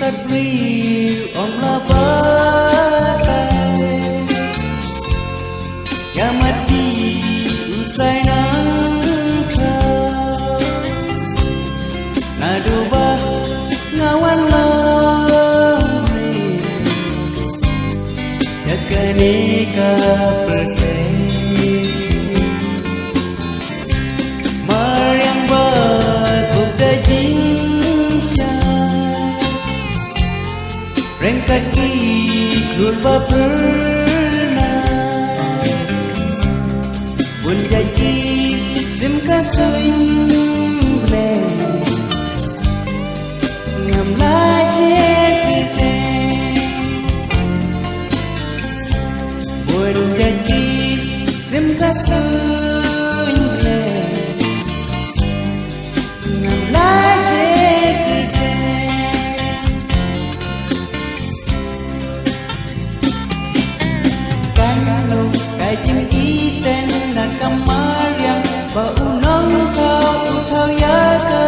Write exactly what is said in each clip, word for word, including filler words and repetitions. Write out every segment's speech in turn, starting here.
Tat briew ym lah batai. Ïa mat ki u trai nang trai. Naduh ba nga wan long. Ïa kane ka pyrthei. Mariang bad u ka jingshisha. Ryngkat ki khlur ba phyrnai. Bun jait ki sim ka suiñ Blei. Ngam lah jied kyrteng. Bun jait ki sim ka suiñ Blei. Ngam lah jied kyrteng. Kano ka jingïeit na ka mariang ba u nongthaw u thaw ïa ka.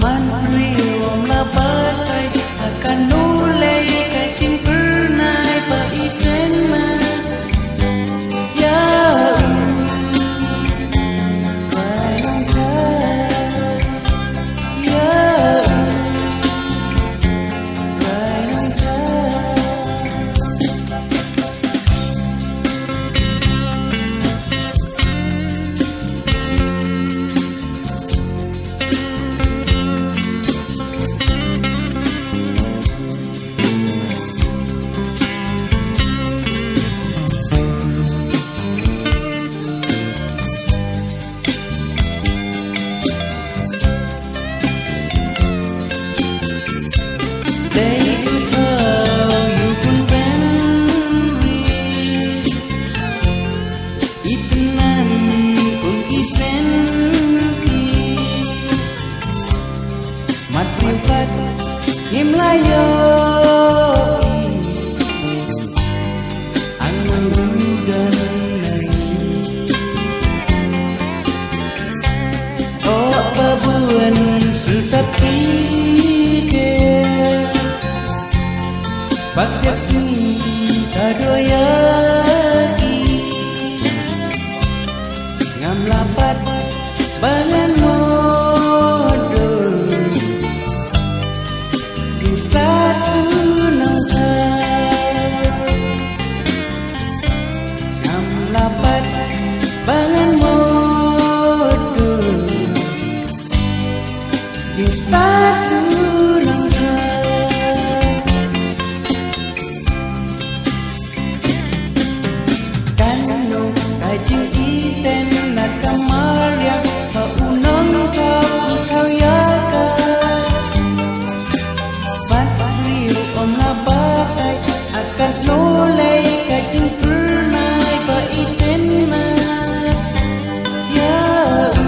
Man briew ym lah batai, ha kano lei ka jingphyrnai ba i teng na. Ïa u, rai nang thaw. Ïa u, rai nang thaw. Dei u thaw ïa u pynban ri. Ït nan kum ki senti. Mat ïa u pat ngim lah ïohi. Ang nang rudan nai. Oh, ba bun shu tat pyrkhat. Pat ïa sngi ka dei ïa ki. Ngam lah pat ba ngan mutdur. Jingstad u nongthaw. Ngam lah pat ba ngan mutdur. Jingstad u nongthaw. Kano ka jingïeit na ka mariang ba u nongthaw u thaw ïa ka. Mat briew ym lah batai, ha kano lei ka jingphyrnai ba i teng na. Ïa u,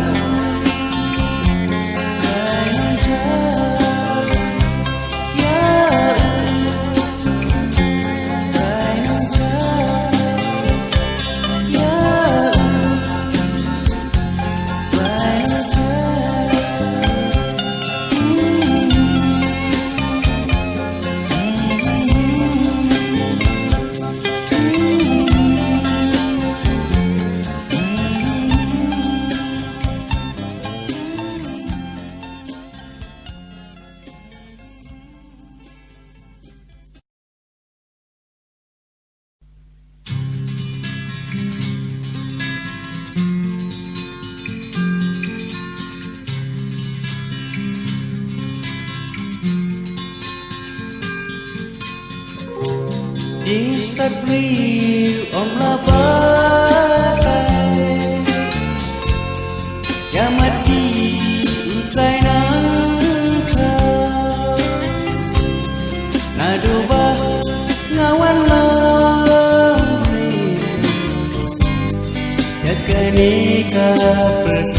rai nang thaw. Ïa u, Jingstad briew ym lah batai. Ïa mat ki u trai nang thaw. Naduh ba nga wan long. Ïa kane ka pyrthei.